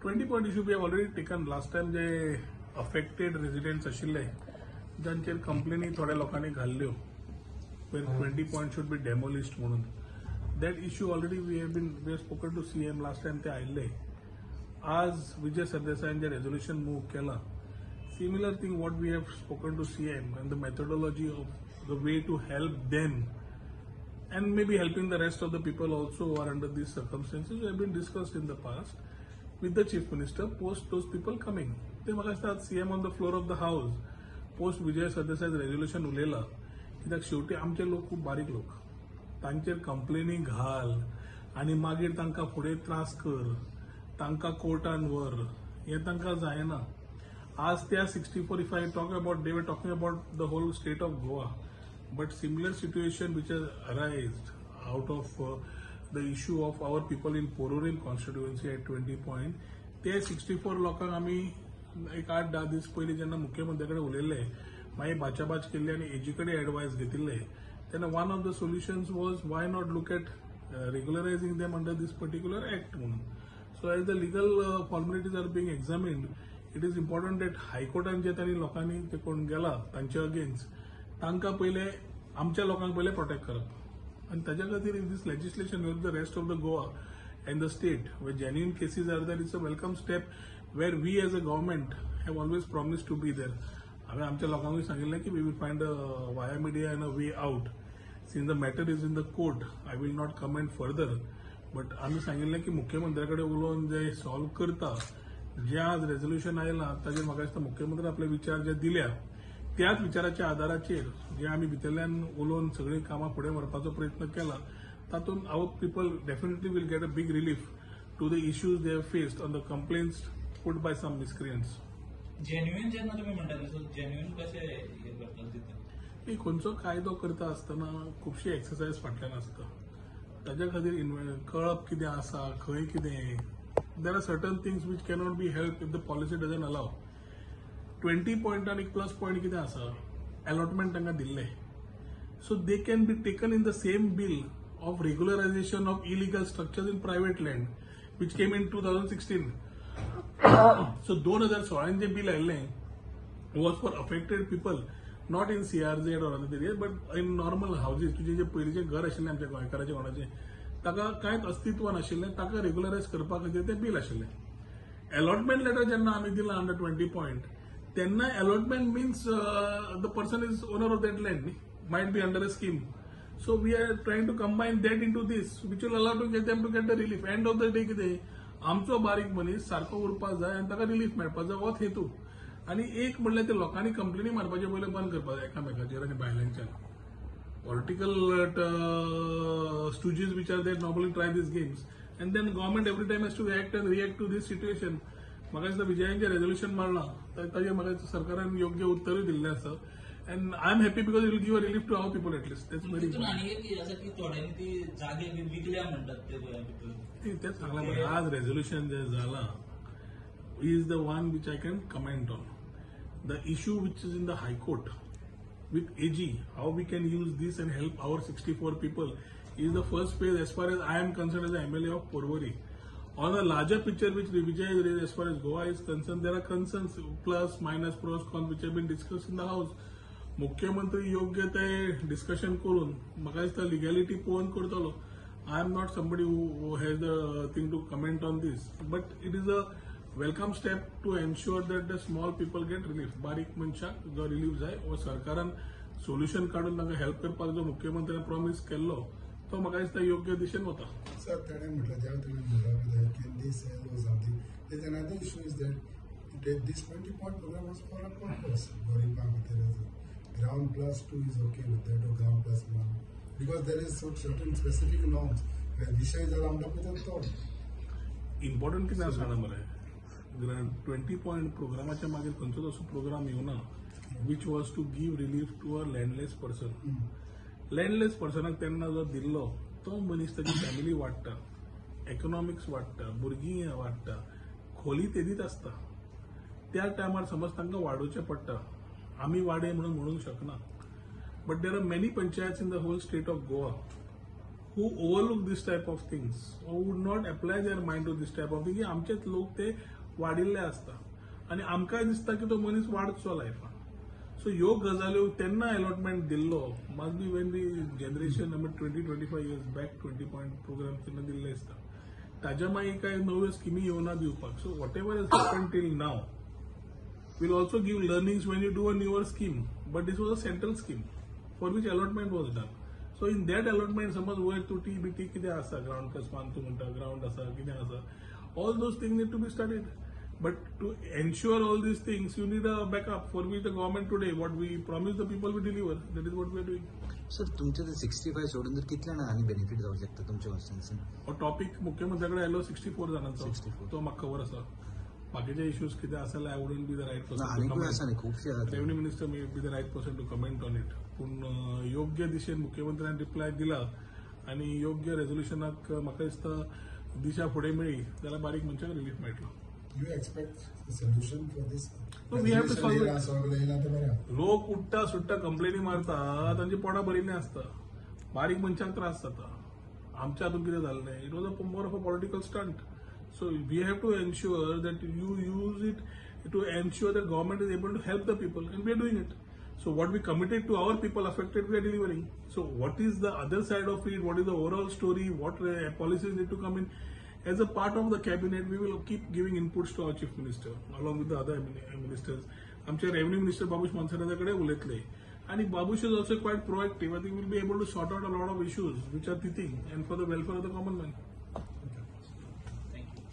20 point issue we have already taken last time. J affected residents आशिल्ले, जांचेर कंप्लेनी थोड्या लोकांनी घाल्ल्यो where 20 point should be demolished म्हणून, that issue already we have spoken to CM last time ते आयिल्ले. आज विजय सरदेसायान जे resolution move केलां, similar thing what we have spoken to CM and the methodology of the way to help them and maybe helping the rest of the people also who are under these circumstances have been discussed in the past with the Chief Minister post those people coming. ते म्हाका दिसता CM on the floor of the house post Vijay Sardesai resolution उलयला, कित्याक शेवटी आमचे लोक खूब बारीक लोक. तांचेर कंप्लेनी घाल आनी मागीर तांकां फुडें त्रास कर, तांकां कोर्टान व्हर, हें तांकां जायना. आज त्या 64, if I talk about, they were talking about the whole state of Goa, but similar situation which has arised out of the issue of our people in Porvorim constituency at 20 point, ते 64 लोकांक आमी एक 8-10 दीस पयलीं जेन्ना मुख्यमंत्र्या कडेन उलयल्ले, मागीर बाचाबाच केल्ली आनी एजी कडेन एडवायस घेतिल्ले, तेन्ना one of the solutions was, why not look at regularizing them under this particular act म्हणून. So as the legal formalities are being examined, it is important that हायकोर्टान जे तांणी लोकांनी ते कोण गेला तांचे अगेन्स्ट, तांकां पयले, आमच्या लोकांक पयले प्रोटेक्ट करप. आनी ताच्या खातीर if this legislation with the rest of the Goa and the state where genuine cases are there, it's a welcome step where we as a government have always promised to be there. हांवें आमच्या लोकांकूय सांगिल्लें की we will find a via media and a way out. Since the matter is in the court, I will not comment further, but आमी सांगिल्लें की मुख्यमंत्र्या कडेन उलोवन जे सॉल्व करता. जे आज रेजोल्युशन आयलां ताजेर म्हाका दिसता मुख्यमंत्री आपले विचार जे दिल्या, त्याच विचाराच्या आदाराचेर जे आमी भितरल्यान उलोवन सगळीं कामां फुडें व्हरपाचो प्रयत्न केला, तातूंत our people definitely will get a big relief to the issues they have faced on the complaints put by some miscreants. Genuine जेन्ना तुमी म्हणटा, सो जेन्युइन कशें हे करता तितून? न्ही, खंयचो कायदो करता आसतना खुबशी एक्सरसायज फाटल्यान आसता. ताज्या खातीर कळप कितें आसा, खंय कितें, there are certain things which cannot be help if the policy doesn't allow. Twenty पॉयंटान एक प्लस पॉयंट कितें आसा, अलॉटमेंट तांकां दिल्लें, so they can be taken in the same bill of regularization of illegal structures in private land which came in 2016. So 2016 जें bill आयिल्लें was for affected people, not in CRZ or other areas, but in normal houses. तुजें जे पयलींचें घर आशिल्लें आमच्या गोंयकाराचें, कोणाचें ताका कांयच अस्तित्व नाशिल्लें, ताका रेग्युलरायज करपा खातीर तें बील आशिल्लें. अलॉटमेंट लेटर जेन्ना आमी दिलां अंडर 20 पॉयंट, तेन्ना allotment means the person is owner of that land, might be under a scheme. So we are trying to combine that into this, which will allow to get them to get the relief. End of the day कितें, आमचो बारीक मनीस सारको उरपाक जाय आनी ताका relief मेळपाक जाय, होच हेतू. आनी एक म्हणल्यार ते लोकांनी कंप्लेनी मारपाचे पयले बंद करपाक जाय एकामेकाचेर आनी भायल्यांच्यान. Political stooges which are there normally try these games and then government every time has to act and react to this situation. म्हाका दिसता विजयान रेजोल्युशन मारलां, ताजेर म्हाका दिसता सरकारान योग्य उत्तरूय दिल्लें आसा and I am happy because it will give a relief to our people at least. That's very तितून आनी एक कितें आसा की थोड्यांनी ती जागे बी विकल्या म्हणटात ते गोंया भितर. तेच सांगलां मरे, आज रेजोल्युशन जें जालां is the one which I can comment on. The issue which is in the High Court with AG, how we can use this and help our 64 people is the first phase as far as I am concerned as a MLA of Porvorim. On a larger picture which Vijay has raised, as far as Goa is concerned, there are concerns, plus, minus, pros, cons, which have been discussed in the house. मुख्यमंत्री योग्य ते discussion करून, म्हाका दिसता legality पळोवन करतलो. I am not somebody who has the thing to comment on this, but it is a welcome step to ensure that the small people get relief. बारीक मनशाक जो रिलीफ जाय वो सरकारान सोल्युशन काडून तांकां हेल्प करपाक जो मुख्यमंत्र्यान प्रॉमीस केल्लो, तो म्हाका दिसता योग्य दिशेन वता. Sir, ताणें म्हटलें, जेन्ना तुमी म्हणलां, can they sell or something, there's another issue is that this 20 point program was for a purpose. गरिबां खातीर आसा. Ground plus two is okay with that or ground plus one? Because there is so certain specific norms where विषय जाला म्हणटा पळय तो. Important कितें आसा जाणा मरे, 20 पॉयंट प्रोग्रामाच्या मागीर खंयचोच असो प्रोग्राम येवना which was to give relief to a landless person. Landless पर्सनाक तेन्ना जो दिल्लो तो मनीस, ताची फॅमिली वाडटा, इकॉनॉमिक्स वाडटा, भुरगीं वाडटा, खोली तेदीच आसता. त्या टायमार समज तांकां वाडोवचें पडटा, आमी वाडय म्हणून म्हणूंक शकना, but there are many panchayats in the whole state of Goa. who overlook this type of things or would not apply their mind to this type of thing की आमचेच लोक ते वाडिल्ले आसता आनी आमकांय दिसता की तो मनीस वाडचो लायफान. सो ह्यो गजाल्यो तेन्ना अलॉटमेंट दिल्लो must be when the generation 20-25 years back 20 point program तेन्ना दिल्ले आसता. ताज्या मागीर काय नव्यो स्किमी येवना दिवपाक. So whatever is happen till now will also give learnings when you do a newer scheme. But this was a central scheme for which allotment was done. So in that allotment, समज वयर तुटी बिटी कितें आसा, ground plus one तूं म्हणटा, ground आसा, कितें आसा, all those things need to be studied. But to ensure all these things, you need a backup for which the government today, what we promise the people, we deliver. That is what we are doing. Sir, तुमचे ते 65 सोडून तर कितले जाणां आनी benefit जावं शकता तुमच्या कॉन्स्टिट्युन्सीन? हो टॉपिक मुख्यमंत्र्या कडेन आयलो 64 जाणांचो. 64. तो म्हाका खबर आसा. बाकीचे इश्यूज कितें आसा जाल्यार I wouldn't be the right person. आनीकूय आसा न्ही, खुबशे आसा. Revenue minister may be the right person to comment on it. पूण योग्य दिशेन मुख्यमंत्र्यान रिप्लाय दिला आनी योग्य रेजोल्युशनाक म्हाका दिसता दिशा फुडें मेळ्ळी जाल्यार बारीक मनशाक रिलीफ मेळटलो. You expect a solution for this? No, we have to solve it. Solve येयला तर बरं. लोक उठ्ठा सुट्टा कंप्लेनी मारता, तांची पोटां भरिल्लीं आसता, बारीक मनशांक त्रास जाता. आमच्या हातून कितें जाल्लें, it was a more of a political stunt. So we have to ensure that you use it to ensure that government is able to help the people, and we are doing it. So what we committed to our people affected, we are delivering. So what is the other side of it? What is the overall story? What policies need to come in? As a part of the cabinet, we will keep giving inputs to our chief minister along with the other ministers. आमचे revenue minister Babush मोन्सेराता कडेन उलयतले आनी Babush is also quite proactive. I think will be able to sort out a lot of issues which are teething and for the welfare of the common man.